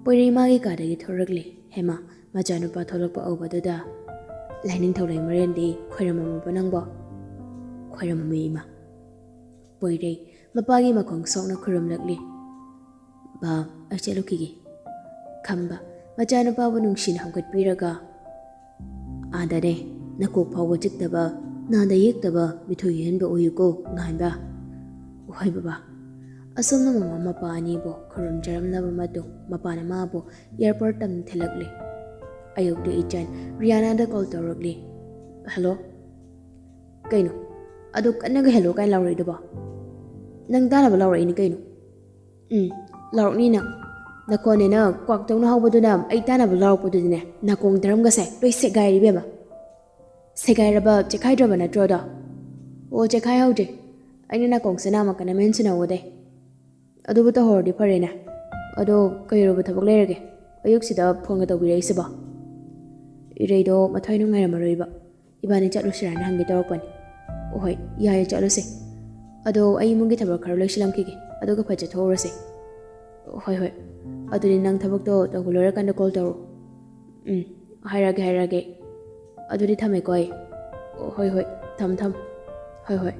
ꯄꯣꯏꯔꯩ ꯃꯥꯒꯤ ꯀꯥꯗꯒꯤ ꯊꯣꯔꯛꯂꯦ꯫ ꯍꯦꯃꯥ, ꯃꯆꯥꯅꯨꯄꯥ ꯊꯣꯛꯂꯛꯄ ꯎꯕꯗꯨꯗ, "ꯂꯥꯏꯅꯤꯡꯊꯧ ꯂꯩꯃꯔꯦꯟꯗꯤ ꯈꯣꯏꯔꯝꯃꯝꯃꯕ ꯅꯪꯕꯣ?" "ꯈꯣꯏꯔꯝꯃꯝꯃꯤ ꯏꯃꯥ꯫" ꯄꯣꯏꯔꯩ ꯃꯄꯥꯒꯤ ꯃꯈꯣꯡ ꯁꯣꯛꯅ ꯈꯨꯔꯨꯝꯂꯛꯂꯤ꯫ "ꯕꯥ, ꯑꯩ ꯆꯠꯂꯨꯈꯤꯒꯦ꯫" ꯈꯝꯕ, ꯃꯆꯥꯅꯨꯄꯥꯕꯨ ꯅꯨꯡꯁꯤꯅ ꯍꯧꯒꯠꯄꯤꯔꯒ, "ꯑꯥꯗꯅꯦ, ꯅꯀꯣꯛ ꯐꯥꯎꯕ ꯆꯤꯛꯇꯕ, ꯅꯥꯗ ꯌꯦꯛꯇꯕ, ꯃꯤꯊꯣꯏ ꯌꯦꯟꯕ ꯑꯣꯏꯌꯨꯀꯣ, ꯉꯥꯟꯕ꯫" "ꯍꯣꯏ ꯕꯕꯥ꯫" ꯑꯁꯣꯝꯅ ꯃꯃꯥ ꯃꯄꯥ ꯑꯅꯤꯕꯨ ꯈꯨꯔꯨꯝꯖꯔꯝꯂꯕ ꯃꯇꯨꯡ ꯃꯄꯥꯅ ꯃꯥꯕꯨ ꯑꯦꯌꯥꯔꯄꯣꯔꯠ ꯇꯝꯅ ꯊꯤꯜꯂꯛꯂꯤ꯫ ꯑꯌꯨꯛꯇ ꯏꯆꯟ ꯔꯤꯌꯥꯅꯥꯗ ꯀꯣꯜ ꯇꯧꯔꯛꯂꯤ꯫ "ꯍꯜꯂꯣ?" "ꯀꯩꯅꯣ? ꯑꯗꯨ ꯀꯟꯅꯒ ꯍꯜꯂꯣ ꯀꯥꯏꯅ ꯂꯥꯎꯔꯛꯏꯗꯨꯕꯣ? ꯅꯪ ꯇꯥꯅꯕ ꯂꯥꯎꯔꯛꯏꯅꯤ ꯀꯩꯅꯣ?" "ꯎꯝ, ꯂꯥꯎꯔꯛꯅꯤꯅ꯫ ꯅꯈꯣꯟꯅꯦꯅ ꯀ꯭ꯋꯥꯛꯇꯧꯅ ꯍꯧꯕꯗꯨꯅ ꯑꯩ ꯇꯥꯅꯕ ꯂꯥꯎꯔꯛꯄꯗꯨꯗꯤꯅꯦ, ꯅꯥꯀꯣꯡ ꯇꯔꯝꯒꯁꯦ ꯂꯣꯏ ꯁꯦꯒꯥꯏꯔꯦ ꯏꯕꯦꯝꯃ꯫" "ꯁꯦꯒꯥꯏꯔꯕ ꯆꯦꯈꯥꯏꯗ꯭ꯔꯕ ꯅꯠꯇ꯭ꯔꯣ ꯑꯗꯣ?" "ꯑꯣ, ꯆꯦꯈꯥꯏꯍꯧꯗ꯭ꯔꯤ꯫ ꯑꯩꯅ ꯅꯥꯀꯣꯡꯁꯦ ꯅꯥꯝꯃ ꯀꯟꯅ ꯃꯦꯟꯁꯤꯟꯍꯧꯕꯗꯩ꯫ ꯑꯗꯨꯕꯨ ꯇꯧꯍꯧꯔꯗꯤ ꯐꯔꯦꯅꯦ꯫ ꯑꯗꯣ ꯀꯩꯗꯧꯔꯕ ꯊꯕꯛ ꯂꯩꯔꯒꯦ ꯑꯌꯨꯛꯁꯤꯗ ꯐꯣꯟꯒ ꯇꯧꯕꯤꯔꯛꯏꯁꯤꯕꯣ?" "ꯏꯔꯩꯗꯣ ꯃꯊ꯭ꯋꯥꯏ ꯅꯨꯡꯉꯥꯏꯔꯝꯃꯔꯣꯏꯕ꯫ ꯏꯕꯥꯅꯤ ꯆꯠꯂꯨꯁꯤꯔꯥꯅ ꯍꯪꯒꯦ ꯇꯧꯔꯛꯄꯅꯤ꯫" "ꯍꯣꯏ, ꯌꯥꯏꯌꯦ, ꯆꯠꯂꯨꯁꯦ꯫ ꯑꯗꯣ ꯑꯩ ꯏꯃꯨꯡꯒꯤ ꯊꯕꯛ ꯈꯔ ꯂꯣꯏꯁꯤꯜꯂꯝꯈꯤꯒꯦ, ꯑꯗꯨꯒ ꯐꯠ ꯆꯠꯊꯣꯛꯎꯔꯁꯦ꯫" "ꯍꯣꯏ, ꯍꯣꯏ꯫ ꯑꯗꯨꯗꯤ ꯅꯪ ꯊꯕꯛꯇꯣ ꯇꯧꯕ ꯂꯣꯏꯔꯀꯥꯟꯗ ꯀꯣꯜ ꯇꯧꯔꯛꯑꯣ꯫" "ꯎꯝ, ꯍꯥꯏꯔꯛꯑꯒꯦ, ꯍꯥꯏꯔꯛꯑꯒꯦ꯫ ꯑꯗꯨꯗꯤ ꯊꯝꯃꯦꯀꯣ ꯑꯩ꯫" "ꯍꯣꯏ, ꯍꯣꯏ, ꯊꯝ, ꯊꯝ꯫ ꯍꯣꯏ, ꯍꯣꯏ꯫"